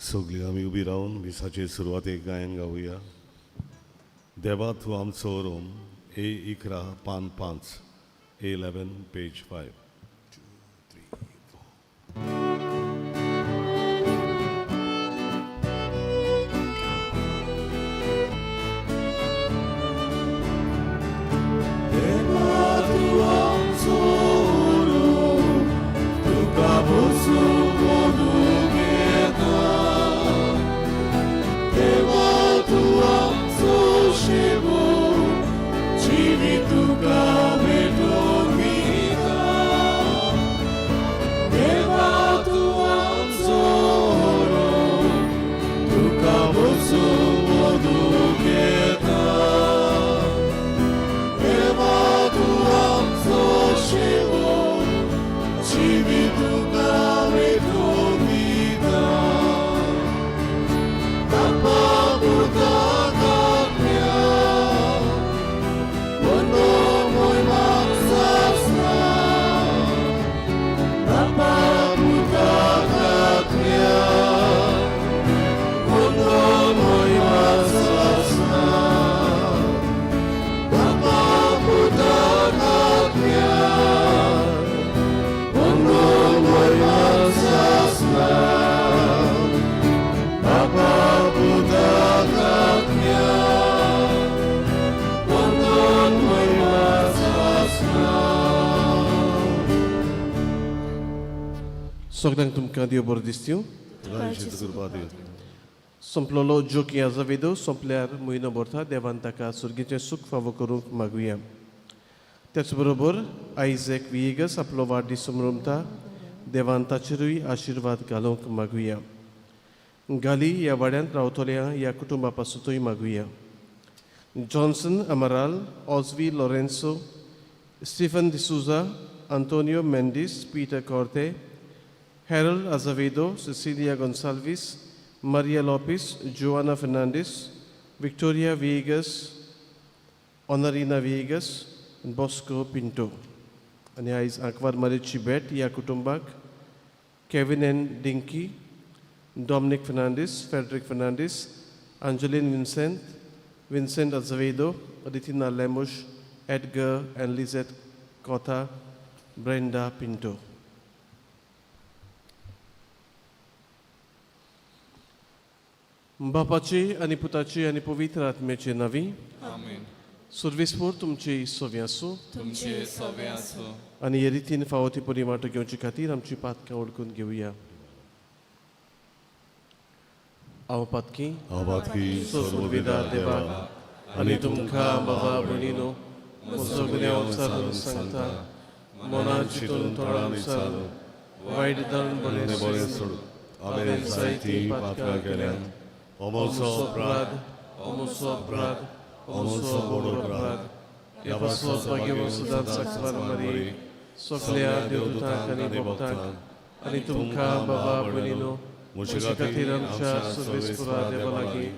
सगळीं आमी उबी रावन मिसाचे सुरवातेक गायन गावया. देवा तूं आमचो रोम, ए 11 पान 5, A 11 page 5. सगळ्यांक तुमकां देव बरो दिसता. संपलोलो जोकी आजवेदो सोंपल्यार म्हयनो भरता. देवान ताका सुर्गीचें सूख फावो करूंक मागुया. त्याच बरोबर आयझॅक वियेगस आपलो वाडदीस समरमता. देवान ताचेरूय आशिर्वाद घालूंक मागुया. गाली ह्या वाड्यांत रावतल्या ह्या कुटुंबा पासतूय मागुया. Johnson Amaral, Osvi Lourenco, Stephen D'Souza, Antonio Mendes, Peter Corte, Harold Azevedo, Cecilia Gonsalves, Maria Lopes, Joana Fernandes, Victoria Viegas, Honorina Viegas, आनी बॉस्को पिंटो. आनी आयज आंकवार मारीची भेट ह्या कुटुंबाक Kevin N Dinky, Dominic Fernandes, Frederick Fernandes, Angeline Vincent, Vincent Azevedo, Aditina Lemos, Edgar and Lizette Cotha, Brenda Pinto. बापाची आनी पुताची आनी पवित्र आत्म्याचे नांवी. आमेन. सुर्विसपूर तुमची सोवी आसूं. तुमचे सवे आसूं. आनी हे रितीन फावो ती परी वांटो घेवचे खातीर आमची पातकां वळखून घेवया. हांव पातकी हांव पातकी. सोदविदा देवाक आनी तुमकां बाबा भयणीनो म्हजो गुन्यांव विचारून सांगता. मनान चिंतून, तोंडान विचारून, वायट धरून बरें बरें सोडून हांवें जायतीं पातकां केल्यात. हो म्हजो अपराध, हो म्हजो अपराध, हो म्हजो व्हड व्हड अपराध. अपराध. ह्या पासत भाग्यवंत सदांच साक्षात मारी, सगल्या देवदूतांक आनी भक्तांक आनी तुमकां बाबा भयणीनो म्हजे खातीर आमच्या सर्वेस्परा देवा लागीं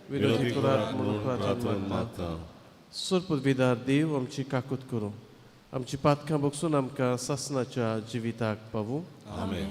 विनोदी करात म्हणून प्रार्थना मागता. मागता. सुरपदवीदार देव आमची काकूत करूं, आमची पातकां बगसून आमकां सासनाच्या जिविताक पावूं. आमेन.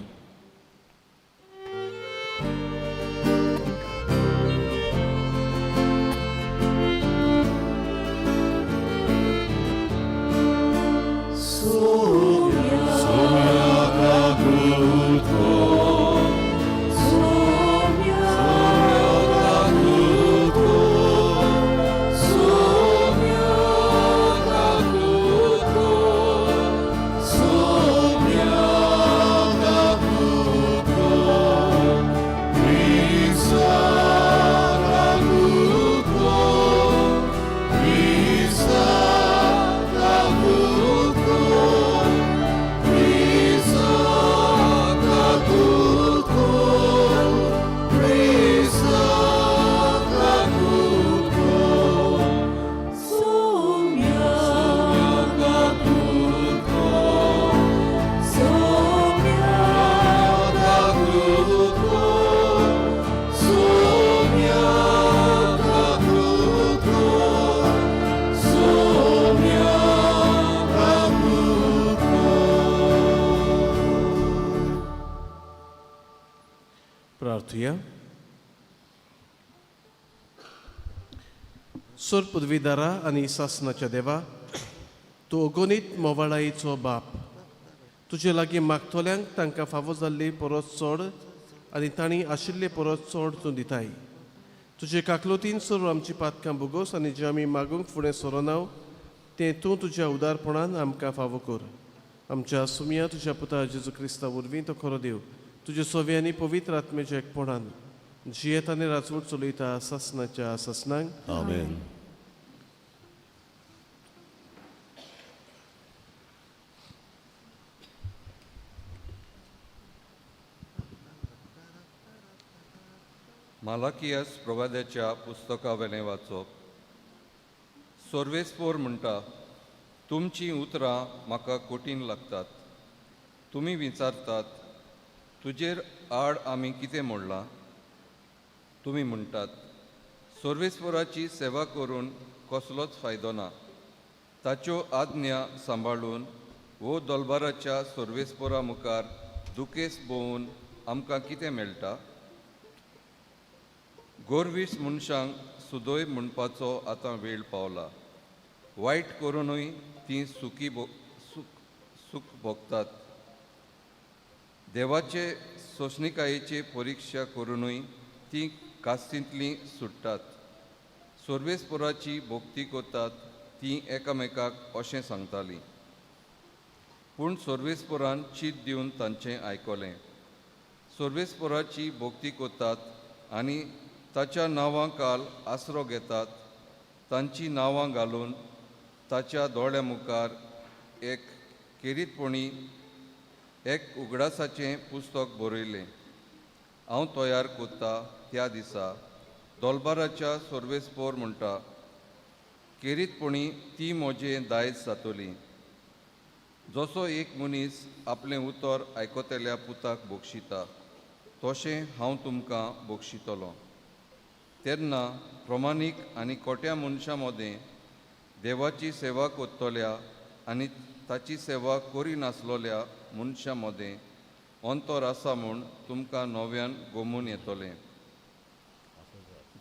प्रार्थुया. सोर पदवीदारा आनी सासनाच्या देवा, तूं अगणीत मोवाळायेचो बाप. तुजे लागीं मागतल्यांक तांकां फावो जाल्ली परस चड आनी तांणी आशिल्ले परस चड तूं दिताय. तुजे काकलोतीन सर्व आमची पातकां भोगोस आनी जें आमी मागूंक फुडें सरोनाव तें तूं तुज्या उदारपणान आमकां फावो कर. आमच्या सुमया तुज्या पुता जेजू क्रिस्ता वरवीं तो खरो देव तुजे सोवे आनी पवित्र आत्म्याच्या एकपणान जियेत आनी राजवट चलयता सासनाच्या सासनांक. आमेन. मालाकियास प्रवाद्याच्या पुस्तकावेलें वाचप. सोर्वेस्पोर म्हणटा, तुमचीं उतरां म्हाका कठीण लागतात. तुमी विचारतात, तुजेर आड आमी कितें म्हणलां? तुमी म्हणटात, सोर्वेस्पोराची सेवा करून कसलोच फायदो ना. ताच्यो आज्ञा सांबाळून वो दोलबाराच्या सोर्वेस्पोरा मुखार दुखेस भोवून आमकां कितें मेळटा? गोरवीस मनशांक सुदय म्हणपाचो आतां वेळ पावला. वायट करुनूय तीं सुखी सूख भोगतात. देवाचे सोंसणिकायेची परिक्षा करुनूय तीं कास्तींतलीं सुट्टात. सोर्वेस्पोराची भोक्ती करतात तीं एकामेकाक अशें सांगतालीं. पूण सोर्वेस्पोरान चीत दिवन तांचें आयकलें. सोर्वेस्पोराची भोक्ती करतात आनी ताच्या नांवां काल आसरो घेतात. तांचीं नांवां घालून ताच्या दोळ्या मुखार एक खेरीतपणी एक उगडासाचें पुस्तक बरयलें. हांव तयार करता त्या दिसा दोलबाराच्या सोर्वेस्पोर म्हणटा, खेरीतपणी ती म्हजें दायज जातली. जसो एक मनीस आपलें उतर आयकतल्या पुताक बक्षिता तशें हांव तुमकां बक्षितलो. तेन्ना प्रमाणीक आनी खोट्या मनशां मदें देवाची सेवा करतल्या आनी ताची सेवा करिनासलोल्या मनशां मदें अंतर आसा म्हूण तुमकां नव्यान गोमून येतलें.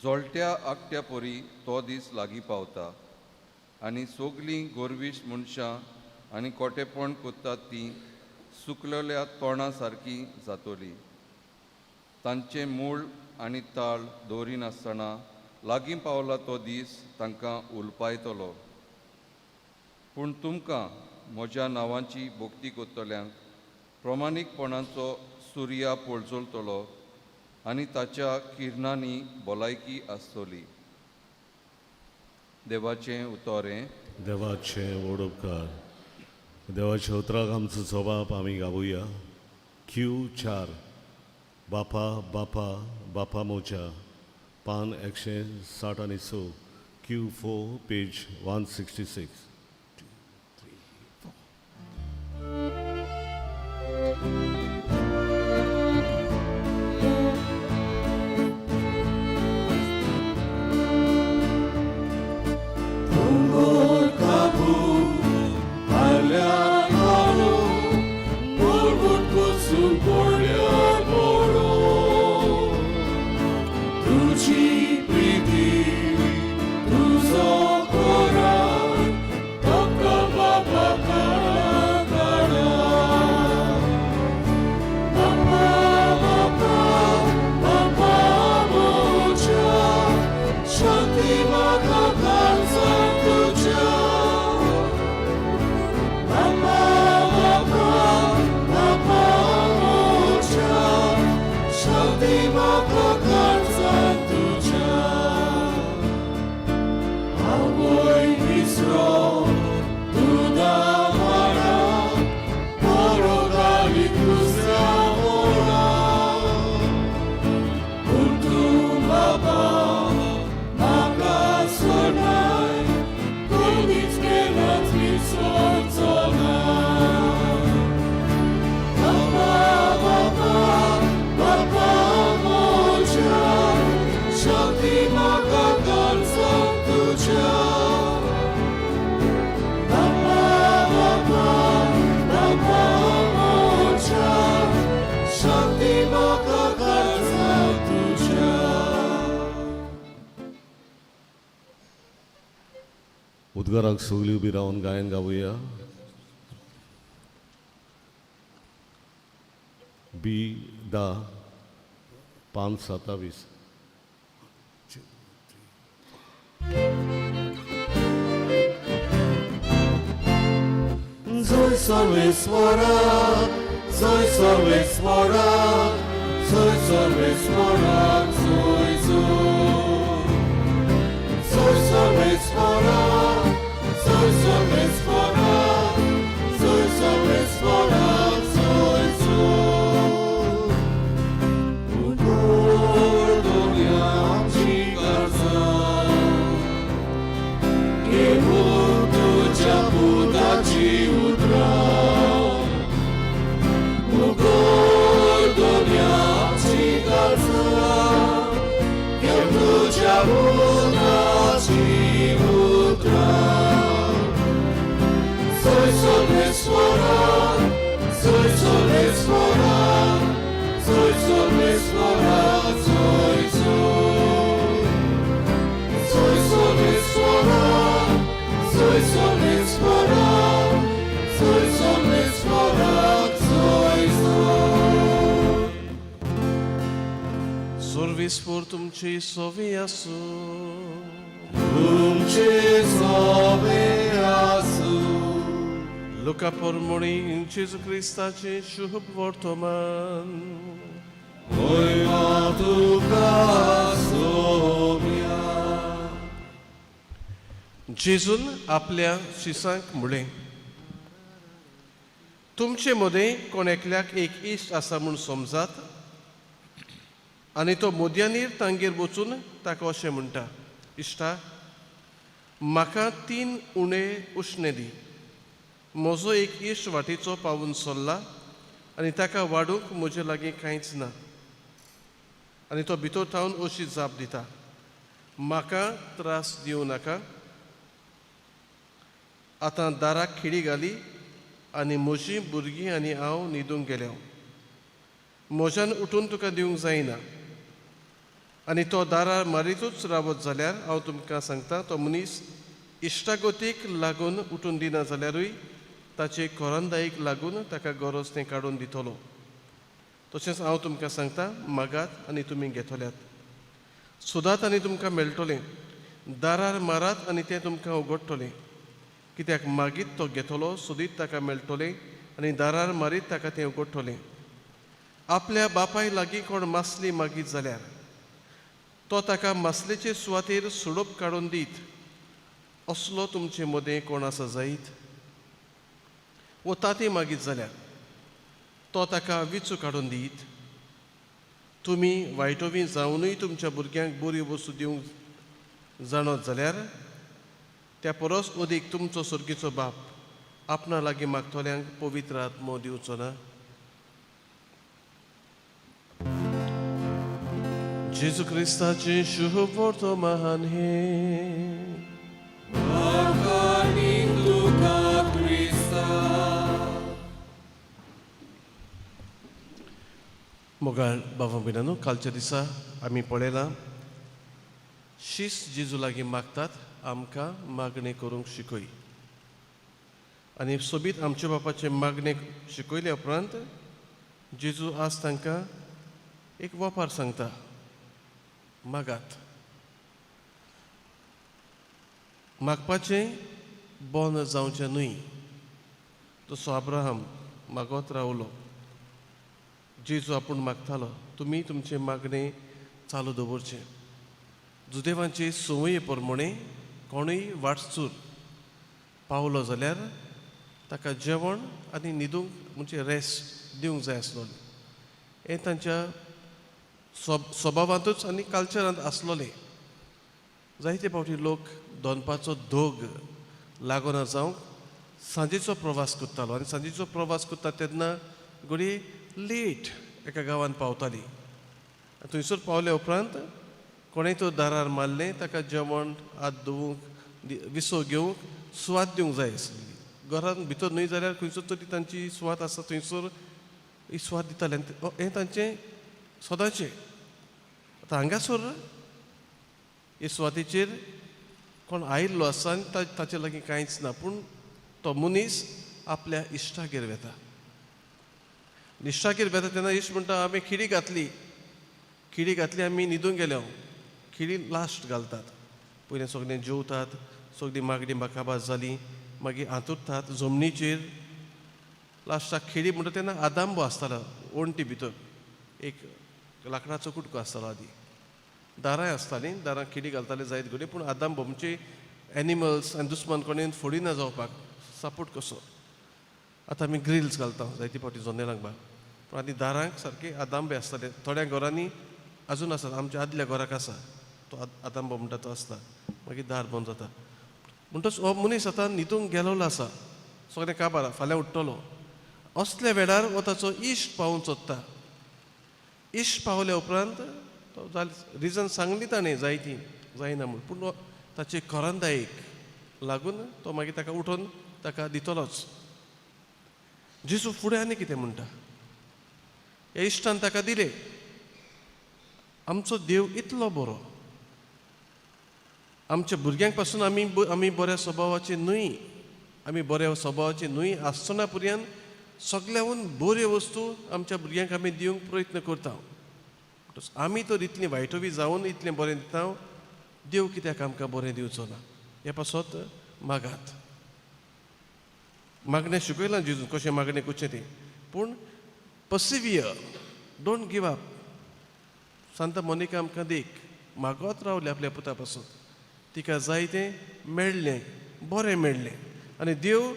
जळट्या आकट्या परी तो दीस लागीं पावता आनी सगलीं गोरवीश मनशां आनी खोटेपण करतात तीं सुकलेल्या तोंडा सारकीं जातलीं. तांचें मूळ आनी ताळ दवरिनासतना लागीं पावला तो दीस तांकां उलपायतलो. पूण तुमकां म्हज्या नांवाची भक्ती करतल्यांक प्रमाणीकपणाचो सुर्या पळजलतलो आनी ताच्या किरणांनी भलायकी आसतली. देवाचें उतर हें. देवाचें व्हड उपकार. देवाच्या उतराक आमचो जबाब आमी गावया. क्यू 4 बापा बापा बापा मोजा, पान 166, क्यू 4 पेज 166. उद्गाराक सगळीं उबी रावन गायन गावया. बी 10 5 27. जय सर्वेस्वरा, जय सर्वेस्वरा, जय सर्वेस्वरा, जय जय. जय सर्वेस्वरा, जय सर्वेस्वरा, जय सर्वेस्वरा, जय जय. उगड दोळ्या आमची गरजां, घेवूं तुज्या पुताची उतरां. उगड दोळ्या आमची गरजां, घेवूं तुज्या पुताची उतरां. जय सर्वेस्वरा, जय सर्वेस्वरा, जय सर्वेस्वरा, जय जय. जय सर्वेस्वरा, जय सर्वेस्वरा, जय सर्वेस्वरा, जय जय. सर्वेस्पोर तुमची सोवी आसूं. तुमचे सोबे आसूं. लुका पोरमोणी जेजू क्रिस्ताचें शुभ वर्तमान. महिमा तुका सोम्या. जेजून आपल्या शिसांक म्हणलें, तुमचे मदें कोण एकल्याक एक इश्ट आसा म्हूण समजात आनी तो मोदयानीर तांगेर वचून ताका अशें म्हणटा, इश्टा, म्हाका 3 उणे उश्णे दी. म्हजो एक इश्ट वाटेचो पावून सरला आनी ताका वाडूंक म्हजे लागीं कांयच ना. आनी तो भितर थावन अशी जाप दिता, म्हाका त्रास दिवं नाका, आतां दाराक खिळी घाली आनी म्हजीं भुरगीं आनी हांव न्हिदूंक गेल्या, म्हज्यान उठून तुका दिवंक जायना. आनी तो दारार मारीतूच रावत जाल्यार हांव तुमकां सांगता, तो मनीस इश्टागतीक लागून उठून दिना जाल्यारूय ताचे कोरांदायीक लागून ताका गरज तें काडून दितलो. तशेंच हांव तुमकां सांगता, मागात आनी तुमी घेतल्यात, सोदात आनी तुमकां मेळटलें, दारार मारात आनी तें तुमकां उगडटलें. कित्याक मागीत तो घेतलो, सोदीत ताका मेळटलें आनी दारार मारीत ताका तें उगडटलें. आपल्या बापाय लागीं कोण मासली मागीत जाल्यार तो ताका मासलेचे सुवातेर सोडोप काडून दीत, असलो तुमचे मदें कोण आसा जायत? वो ताती मागीत जाल्यार तो ताका विचू काडून दीत? तुमी वायटोवी जावनूय तुमच्या भुरग्यांक बऱ्यो वस्तू दिवंक जाणत जाल्यार त्या परस अदीक तुमचो सर्गीचो बाप आपणा लागीं मागतल्यांक पवित्र आत्मो दिवचो ना? जेजू क्रिस्ताचें शुभ वर्तमान हें. तुका क्रिस्ता. मोगाळ बाबा भयणांनो, कालच्या दिसा आमी पळयलां, शीस जेजू लागीं मागतात, आमकां मागणें करूंक शिकय. आनी सोबीत आमच्या बापाचें मागणें शिकयल्या उपरांत जेजू आज तांकां एक वपार सांगता, मागात. मागपाचें बंद जावचें न्हय. तसो अब्राहम मागत रावलो, जेजू आपूण मागतालो, तुमी तुमचें मागणें चालू दवरचें. जुदेवांचे संवये प्रमाणे कोणूय वाटसूर पावलो जाल्यार ताका जेवण आनी न्हिदूंक म्हणजे रेस्ट दिवंक जाय आसलोलें. हें तांच्या स्वभावांतूच आनी कल्चरांत आसलोलें. जायते फावटी लोक दनपारचो धोग लागना जावंक सांजेचो प्रवास करतालो आनी सांजेचो प्रवास करता तेन्ना घडये लेट एका गांवांत पावताली. थंयसर पावल्या उपरांत कोणें तो दारार मारलें, ताका जेवण, हात धुवूंक, विसव घेवंक सुवात दिवंक जाय आसली. घरांत भितर न्हय जाल्यार खंयसर तरी तांची सुवात आसा थंयसर ही सुवात दिताले. आनी हें तांचें सदांचें. आतां हांगासर हे सुवातेचेर कोण आयिल्लो आसा आनी ताचे लागीं कांयच ना, पूण तो मनीस आपल्या इश्टागेर वेता. इश्टागेर वेता तेन्ना इश्ट म्हणटा, आमी खिडी घातली, खिडी घातली, आमी न्हिदूंक गेले. खिडी लास्ट घालतात, पयलीं सगळें जेवतात, सगळीं मागणी बाकाबास जाली, मागीर हांतुरतात जमनीचेर. लास्टाक खिडी म्हणटा तेन्ना आदांबो आसतालो वण्टी भितर, एक लांकडाचो कुटको आसतालो. आदी दारांय आसतालीं, दारां खिडी घालताले जायत घडये, पूण आदांबो म्हणजे एनिमल्स आनी दुस्मान कोणेन फोडिना जावपाक सपोर्ट कसो. आतां आमी ग्रिल्स घालता जायते फावटी जनेलांक बा, पूण आदी दारांक सारके आदांबे आसताले. थोड्या घरांनी आजून आसात, आमच्या आदल्या घराक आसा तो आदांबो म्हणटा तो आसता. मागीर दार बंद जाता. म्हणटच हो मनीस आतां न्हिदूंक गेलोलो आसा, सगळें काबार, फाल्यां उठ्ठलो. असल्या वेळार हो ताचो इश्ट पावूंक सोदता. इश्ट पावल्या उपरांत तो जालें रिजन सांगली ताणें जायती जायना म्हूण, पूण ताचे कोरांदायेक लागून तो मागीर ताका उठोवन ताका दितलोच. जेजू फुडें आनी कितें म्हणटा, ह्या इश्टान ताका दिले. आमचो देव इतलो बरो, आमच्या भुरग्यांक पासून आमी आमी बऱ्या स्वभावाचे न्हय, आमी बऱ्या स्वभावाचे न्हय आसतना पर्यंत सगळ्याहून बऱ्यो वस्तू आमच्या भुरग्यांक आमी दिवंक प्रयत्न करता. आमी तर इतलीं वायटोवी जावन इतलें बरें दिता, देव कित्याक आमकां बरें दिवचो ना? हे पासत मागात. मागणें शिकयलां जेजून कशें मागणें करचें तें, पूण पर्सिवियर, don't give up. Santa Monica आमकां देख, मागत रावलें आपल्या पुता पासून, तिका जाय तें मेळ्ळें, बरें मेळ्ळें. आनी देव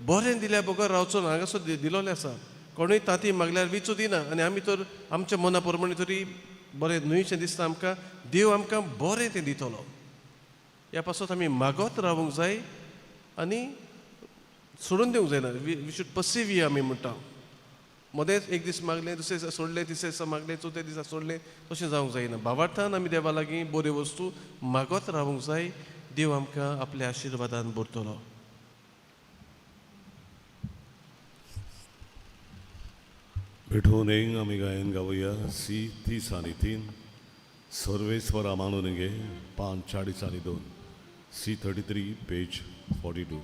बरें दिल्या बगर रावचो ना. हांगासर दिलोलें आसा, कोणूय तांती मागल्यार विचू दिना, आनी आमी तर आमच्या मना प्रमाणे तरी बरें न्हयशें दिसता आमकां, देव आमकां बरें तें दितलो. ह्या पासत आमी मागत रावूंक जाय आनी सोडून दिवंक जायना. We should पर्सिवियर आमी म्हणटा. मदेंच एक दीस मागलें, दुसरे दिसा सोडलें, तिसरे दिसा मागलें, चवथ्या दिसा सोडलें, तशें जावंक जायना. भावार्थान आमी देवा लागीं बऱ्यो वस्तू मागत रावूंक जाय. देव आमकां आपल्या आशिर्वादान भरतलो. भेटून एक आमी गायन गावया सी 30 आनी 3, सर्वेस्वरा मानून घे 5 40 आनी 2, सी 33 पेज 42.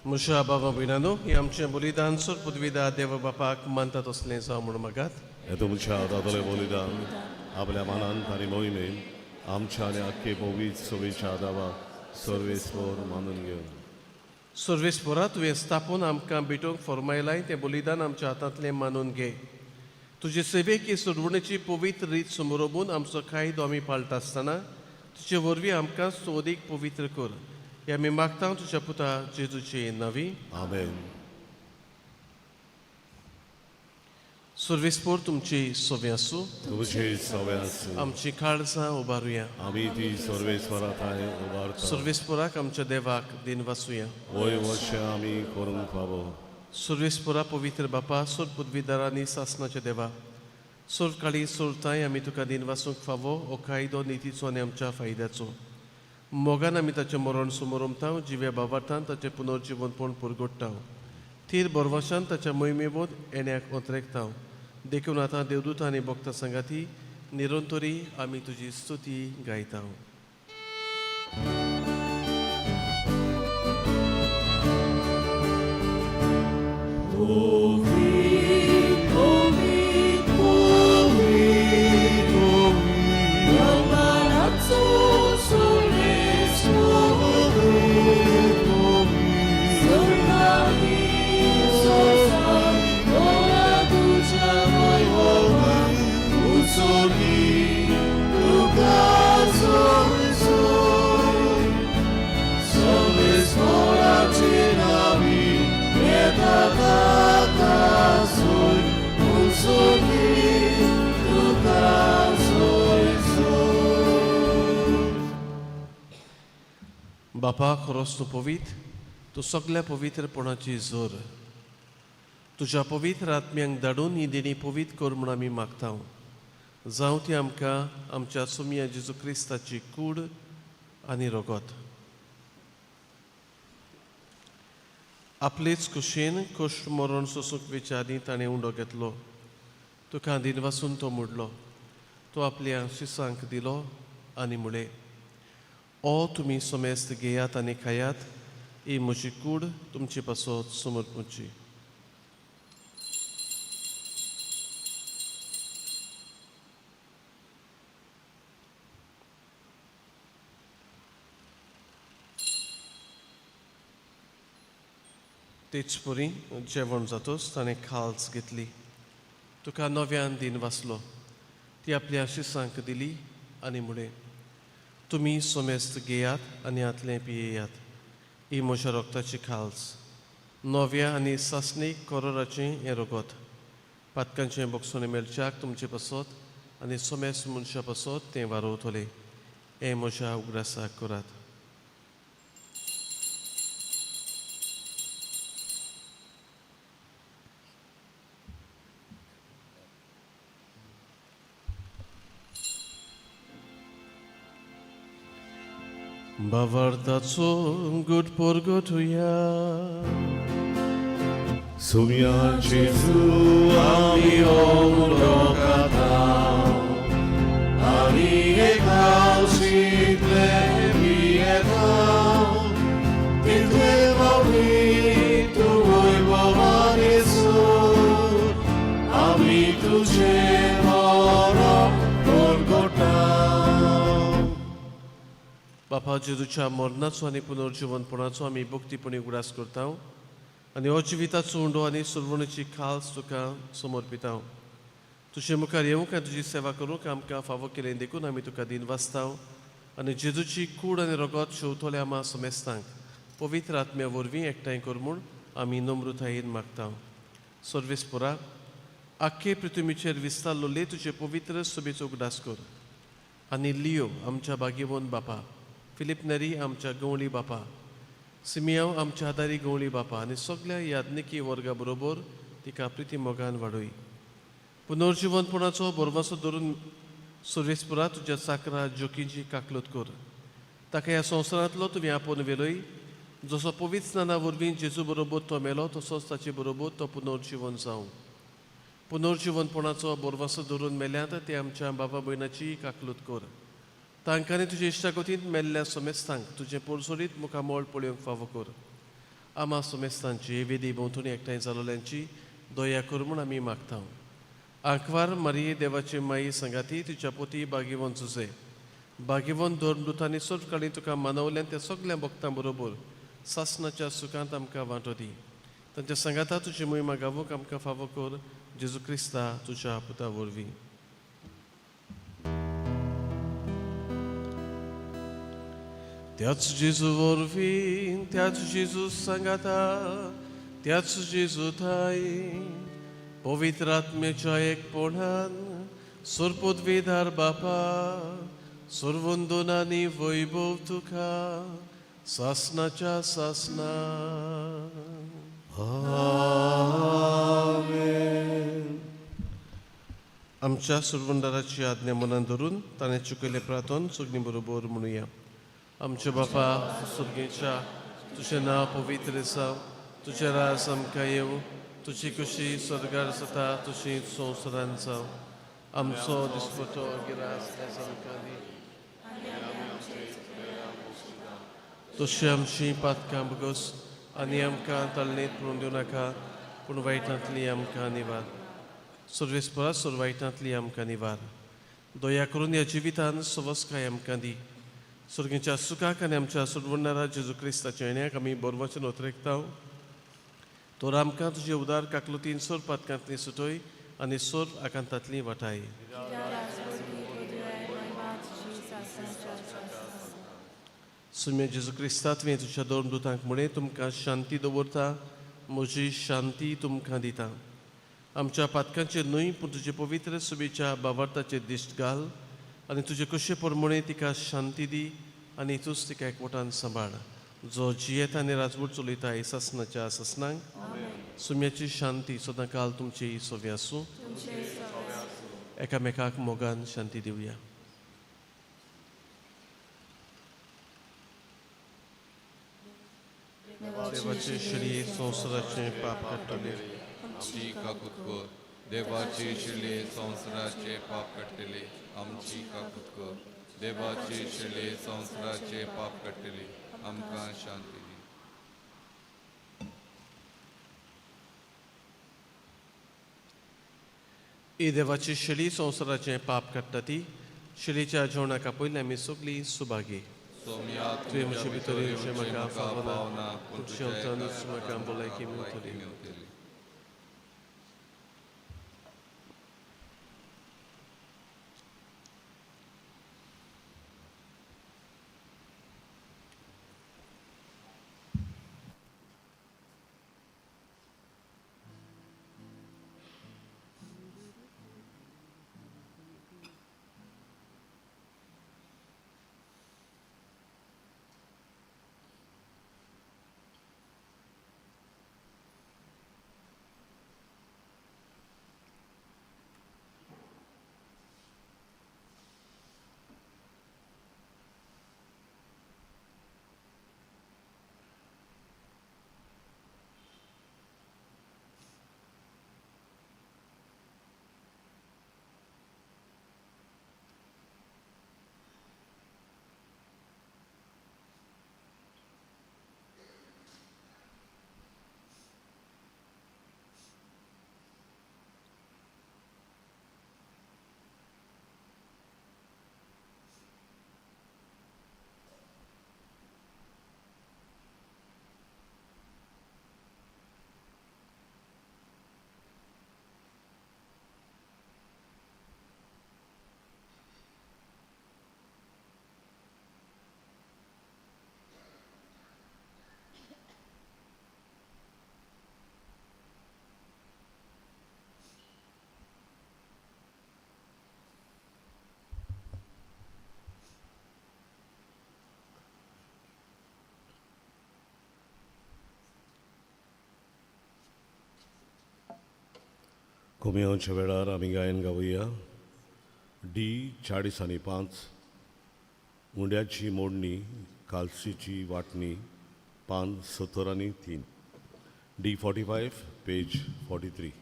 मुशा बाबा भयणानो, हे आमचें बलिदान सोर पदवीदा देव बापाक मानता तसलें जावं म्हूण मागात. हे तुमच्या हातांतलें बलिदान आपल्या मनान आनी मोहिमेन आमच्या आनी आख्खे पवित्र सभेच्या दावाक सर्वेस्वर मानून घेवन. सर्वेस्वरा, तुवें स्थापून आमकां भेटोवंक फर्मायलाय तें बलिदान आमच्या हातांतलें मानून घे. तुजे सेवेक ही सोडवणेची पवित्र रीत समरोबून आमचो कायदो आमी पाळटा आसतना तुजे वरवीं आमकां सोदीक पवित्र कर. हे आमी मागता तुज्या पुता जेजूचे नवी. आमेन. सर्वेस्पोर तुमची सवे आसूं. तुमचे सवे आसूं. आमची काळजां उबारुया. आमी ती सर्वेस्वरा थांय उबारता. सर्वेस्पोराक आमच्या देवाक दिन वाचुया. वय वर्ष आमी करूंक फावो. सर्वेस्पोरा पवित्र बापा, सोर पदवीदार आनी सासनाच्या देवा, सोर काळी सोरताय आमी तुका दिनवासूंक फावो हो कायदो नितीचो आनी आमच्या फायद्याचो. मोगान आमी ताचें मरण समोरमता, जिव्या बाबार्थान ताचें पुनर्जिवनपण पुरगोडटा, थीर बरवाशान ताच्या मोहिमेवत येण्याक ओतरेकता. देखून आतां देवदूत आनी भक्ता सांगाती निरंतरी आमी तुजी स्तुती गायता. बापा, खरोच तूं पवित्र, तूं सगल्या पवित्रपणाची जोर. तुज्या पवित्र आत्म्यांक धाडून ही देणी पवित्र कर म्हूण आमी मागता. जावं ती आमकां आमच्या सोमया जेजू क्रिस्ताची कूड आनी रगत. आपलेच कुशीन कश्ट मरण सोसूंक विचारी ताणें उंडो घेतलो. तुका दिनवासून तो मोडलो, तो आपल्या शिसांक दिलो आनी म्हळें, ओ तुमी समेस्त घेयात आनी खायात, ही म्हजी कूड तुमचे पासत समर्पूची. तेच परी जेवण जातच ताणें खाल्स घेतली, तुका नव्यान दिन वाचलो, ती आपल्या शिसांक दिली आनी म्हळें, तुमी समेस्त घेयात आनी हातलें पियेयात, ही म्हज्या रगताची खाल्स, नव्या आनी सासणीक करोराचें हें रगत, पातकांचें बक्षणें मेळच्याक तुमचे पासत आनी समेस्त मनशां पासत तें वारोवतलें. हें म्हज्या उगडासाक करात. बावार्थाचो गुट परगटुया. सुम्या जेजू आमी उलो खाता आनी एकावशींतले पियेता, तितले पावली तूं वैभवान येसू, आमी तुजें मरण परगटा. बापा, जेजूच्या मरणाचो आनी पुनर्जिवनपणाचो आमी भक्तीपणी उगडास करता आनी हो जिविताचो उंडो आनी सुरवणीची खाल्स तुका समर्पिता. तुजे मुखार येवंक आनी तुजी सेवा करूंक आमकां फावो केलें देखून आमी तुका दिन वाचता आनी जेजूची कूड आनी रगत शेवतले आमा समेस्तांक पवित्र आत्म्या वरवीं एकठांय कर म्हूण आमी नम्रतायेन मागता. सर्वेस्पुरा, आख्खे पृथ्वीचेर विस्तारलोले तुजे पवित्र सभेचो उगडास कर आनी लियो आमच्या भाग्यवंत बापा, फिलीप नेरी आमच्या गवळी बापा, सिमियांव आमच्या आदारी गवळी बापा आनी सगल्या याज्ञिकी वर्गा बरोबर तिका प्रिती मोगान वाडय. पुनर्जिवनपणाचो बरवासो धरून सुर्वेस्पुरा तुज्या चाकरा जोकींची काकलूत कर. ताका ह्या संवसारांतलो तुवें आपोवन व्हेलय, जसो पवित्र स्नाना वरवीं जेजू बरोबर तो मेलो तसोच ताचे बरोबर तो पुनर्जिवन जावं. पुनर्जिवनपणाचो बरवासो धरून मेल्यात ते आमच्या बाबा भयणाची काकलूत कर. तांकांनी तुजे इश्टागतींत मेल्ल्या समेस्तांक तुजें पोरसोरीत मुखामळ पळोवंक फावो कर. आमा समेस्तांची वेदी भोंवतणी एकठांय जालोल्यांची दया कर म्हूण आमी मागता. आंकवार मारिये देवाचे माई सांगाती तुज्या पोती भाग्यवंत जुजे, भाग्यवंत धर्मदूतांनी सर्वकाळी तुका मानवल्यान त्या सगल्या भक्तां बरोबर सासणाच्या सुखांत आमकां वांटो दी. तांच्या सांगाता तुजी मोहिमा गावूंक आमकां फावो कर, जेजू क्रिस्ता तुज्या पुता वरवीं. त्याच जेजू वरवीं, त्याच जेजू सांगाता, त्याच जेजू थाय पवित्र आत्म्याच्या एकपणान सरपदवीधार बापा, सर्वंदनानी वैभव तुका सासनाच्या सासना. आमेन. आमच्या सुरवंदाराची आज्ञा मनान धरून ताणें चुकयलें प्रार्थन सगळीं बरोबर म्हणुया. आमच्या बापा सुर्गेच्या, तुजें नांव पवित्र जावं, तुजें राज आमकां येवं, तुजी खुशी स्वर्गार जाता तशी संवसारान जावं. आमचो दिसपटो गिरास आयज आमकां दी, तशी आमची पातकां बगस आनी आमकां तळणेंत पडून दिवं नाका, पूण वायटांतली आमकां निवार. सर्वेस्परा सर्व वायटांतली आमकां निवार. दया करून ह्या जिवितान सवस्काय आमकां दी. सर्गीच्या सुखाक आनी आमच्या सुरवणारा जेजू क्रिस्ताच्या येण्याक आमी बरवाचें नोतरेकता. तर आमकां तुजे उदार काकलुतीन सोर पातकांतली सुटय आनी सोर आकांतांतली वाटाय. सुम्या जेजू क्रिस्ता, तुवें तुज्या दोन दुतांक म्हणें, तुमकां शांती दवरता, म्हजी शांती तुमकां दिता. आमच्या पातकांचेर न्हय पूण तुजे पवित्र सुबेच्या बावार्थाचेर दिश्ट घाल आनी तुजे कशे प्रमाणे तिका शांती दी आनी तूंच तिका एकवटान सांबाळ, जो जियेता आनी राजवट चलयता सासनाच्या सासनांक. सुम्याची शांती सदां काल तुमची सोवी आसूं. एकामेकाक मोगान शांती दिवया. देवाचे शरीर संवसाराचें पाप काडटले, आमची काकूत कर. देवाचे शिले संवसाराचे पाप काडटले, आमची काकूत कर. देवाचे शिले संवसाराचे पाप काडटले, आमकां शांती दी. ही देवाची शेली संवसाराचें पाप काडटा ती शेलीच्या जेवणाक आपयलें आमी सगळीं सुभागी. तुवें म्हजे भितर येवचें म्हाका फावना, पूण तुज्या अवतानूच म्हाका भलायकी मेळटली. कोमियांच्या वेळार आमी गायन गावया डी 40 आनी 5, उंड्याची मोडणी कालसीची वांटणी, पान 70 आनी 3, डी 45 पेज 43.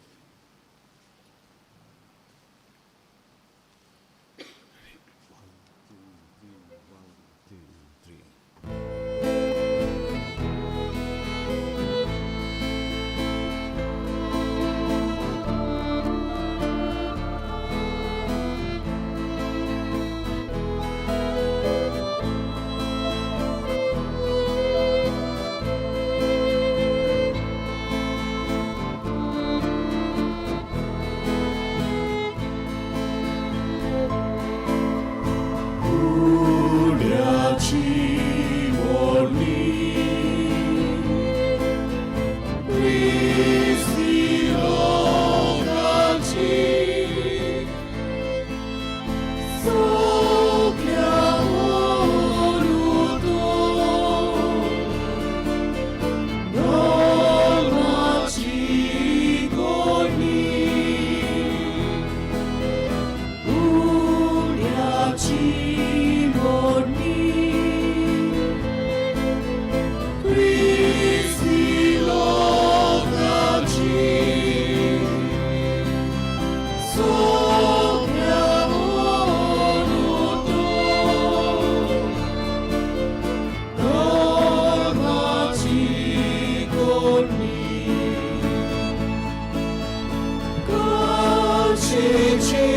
कांशीची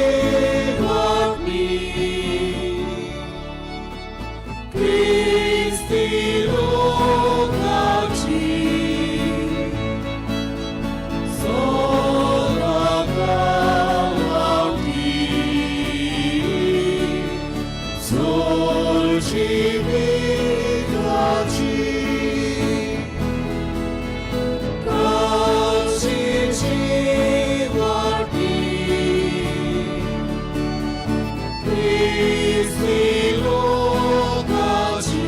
वाटणी क्रिस्ती लोकाची सदाकाळ वावटी जोरची विकाची कांशीची वाटी क्रिस्ती लोकाची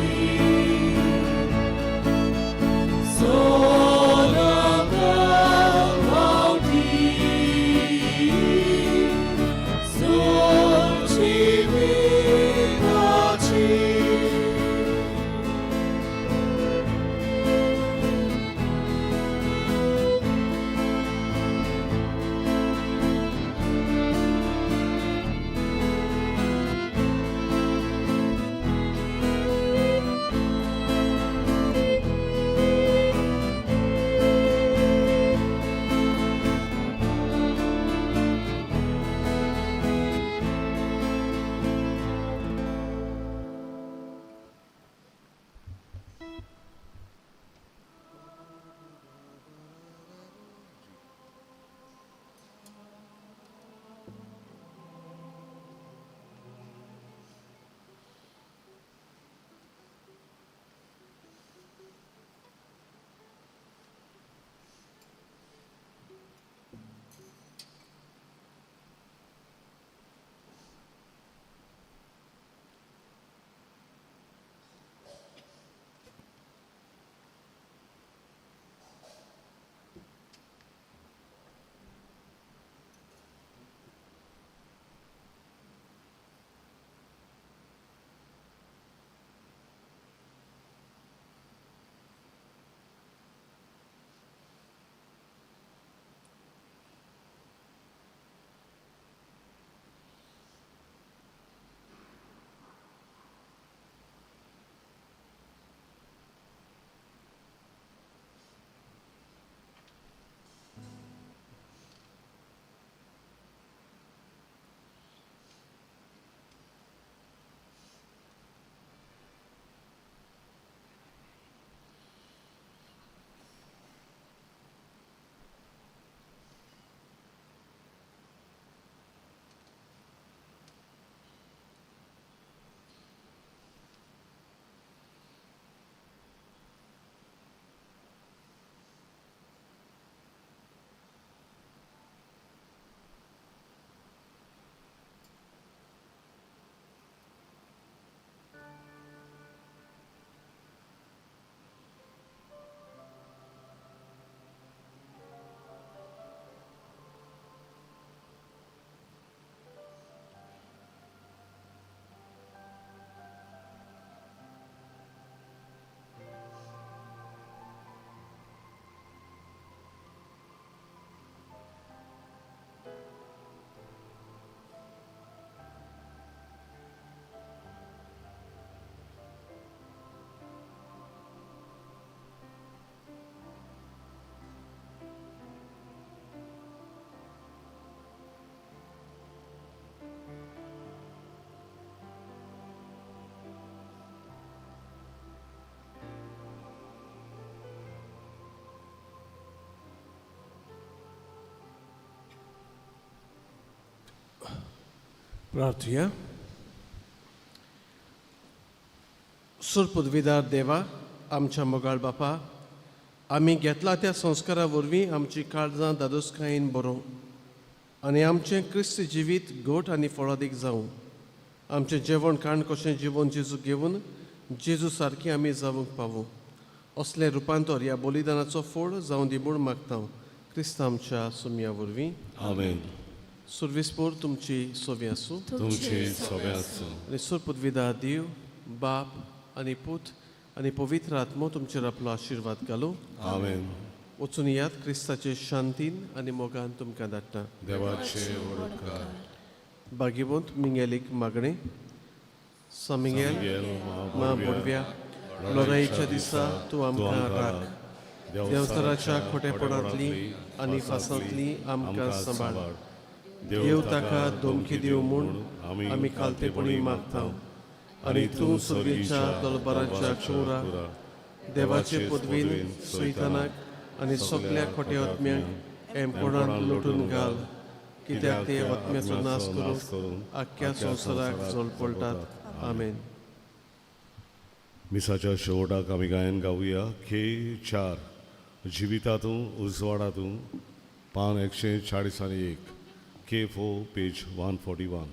सदाकाळ वावटी जोरची विकाची. प्रार्थुया. सुरपदवीदार देवा, आमच्या मोगाळ बापा, आमी घेतला त्या संस्कारा वरवीं आमची काळजां दादोसकायेन बरोवं आनी आमचें क्रिस्त जिवीत घट आनी फळादीक जावं. आमचें जेवण खाण कशें जिवन जेजू घेवन जेजू सारकें आमी जावंक पावूं. असलें रुपांतर ह्या बलिदानाचो फोड जावं दी म्हूण मागता क्रिस्त आमच्या सुमया वरवीं. आमेन. सुर्विसपोर तुमची सोवी आसूं. तुमचे सगळे आसूं. आनी सुरपदविदा देव बाप आनी पूत आनी पवित्र आत्मो तुमचेर आपलो आशिर्वाद घालूं. आमेन. वचून यात क्रिस्ताचे शांतीन आनी मोगान तुमकां धाडटा. देवाचे व्हड उपकार. बागीवंत मिंगेलीक मागणें. सामिंगेल मा बोडव्या, लढाईच्या दिसा तूं आमकां राख. देंवचाराच्या खोटेपणांतली आनी फासांतली आमकां सांबाळ. देव ताका धमकी दिवं म्हूण आमी खालतेपणी मागता आनी तूं सुर्गीच्या दलबाराच्या कुरा देवाचे पदवीन सैतानाक आनी सगल्या खोट्या आत्म्यांक एमकोणान लुटून घाल, कित्याक ते आत्म्याचो नाश करून आख्ख्या संवसाराक जळपळटात. आमेन. मिसाच्या शेवटाक आमी गायन गावया के 4 जिवितातूं उजवाडातूं, पान 141, K 4 page 141.